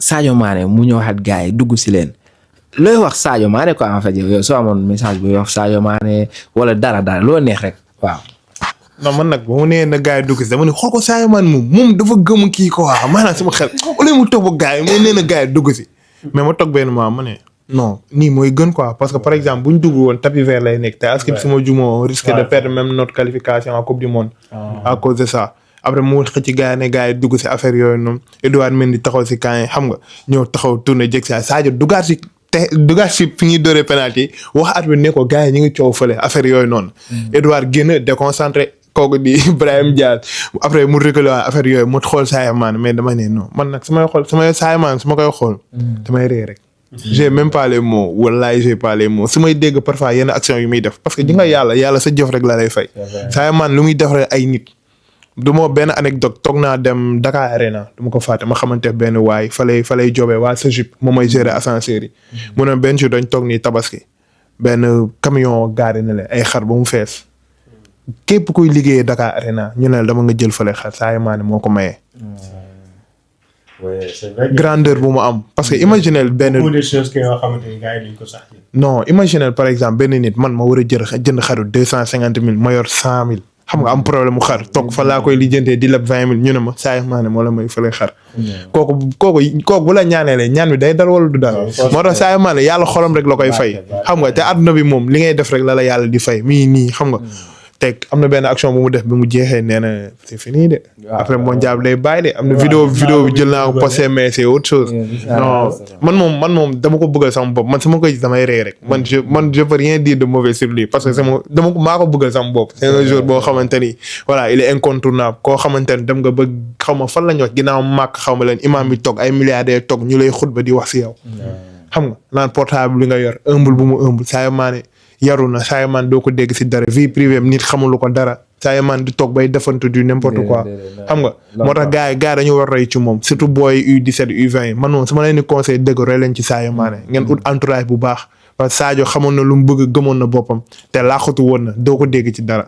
Sadio Mané mu ñëwaat gars yi dugg si leen looy wax Sadio Mané quoi en fait yow soo amoon message bu wax Sadio Mané wala dara loo neex rek waaw. non man nag ba mu nee na gars yi dugg si dama ne xool ko Sadio Mané moom dafa gëm kii quoi maanaam sama xel au lieu mu toog ba gars yi mais nee na gars yi dugg si mais ma toog benn moment ma ne non nii mooy gën quoi parce que par exemple bu ñu dugg woon tapis vert lay nekk te est-ce que sama jumoo on risque de perdre même notre qualification en coupe du monde. à cause de ça. après mu xëcc gars yi ne gars yi dugg si affaire yooyu noonu Edouard Mendy taxaw si camp yi xam nga ñëw taxaw tourné jég si Sadio duggaat si fi ñuy dóoree penalty wax at bi ne ko gars yi ñu ngi coow fële affaire yooyu noonu. Edouard génn déconcentré kooku di Ibrahima Diaz après mu reculé affaire yooyu mu xool Sadio Mané mais dama ne non man nag samay Sadio Mané su ma koy xool. damay ree rek. j'ai même pas les mots wallaay j'ai pas les mots su may dégg parfois yenn action yu muy def parce que ji nga yàlla sa jëf rek la lay fay. Sadio Mané lu muy def rek ay nit. du ma benn anecdote toog naa dem Dakar Arena du ma ko fàtte ma xamante benn waay fa lay jobee waa Sejip moom mooy gérer ascenseur yi. mu ne benn jour dañ toog nii tabaski benn camion gaari na le ay xar ba mu fees képp kuy liggéeyee Dakar Arena ñu ne dama nga jël fële xar Sadio Mané moo ko mayee. grandeur bu mu am parce que imaginez benn. beaucoup de choses que yoo xamante ni gars yi duñ ko sax. non imaginez par exemple benn nit man ma war a jënd xaru 250 000 ma yor 100 000. xam nga am problème mu xar toog fa laa koy lijjantee di leb 20 000 ñu ne ma Sadio Mané moo la may fële xar. kooku bu la ñaaneelee ñaan bi day dal wala du dal. moo tax Sadio Mané yàlla xolam rek la koy fay. xam nga te àdduna bi moom li ngay def rek la yàlla di fay nii xam nga. te am na benn action bu mu def bi mu jeexee nee na c'est fini de. après mondial day bàyyi de am na vidéo bi jël naa ko posté mais c'est autre chose. non man moom dama ko bëggal sama bopp man sama koy damay rey rek man je peux rien dire de mauvais sur lui parce que maa ko bëggal sama bopp. c'est un jour boo xamante ni voilà il est incontournable koo xamante ni dem nga ba xaw ma fan la ñu wax ginnaaw màkk xaw ma leen imam bi toog ay milliardaires toog ñu lay xutba di wax si yow. xam nga naan portable bi nga yor ëmbul bu mu ëmbul Sadio Mané yaru na Sadio Mané doo ko dégg si dara vie privée nit xamulu ko dara Sadio Mané di toog bay defantu du n'importe quoi xam nga moo tax gars yi dañu war roy ci moom surtout booy U17 U20 man moom su ma leen di conseil dëgg roy leen ci Sadio Mané ngeen ut entourage bu baax parce que Sadio xamoon na lu mu bëgg gëmoon na boppam te laaxatu woon na doo ko dégg ci dara.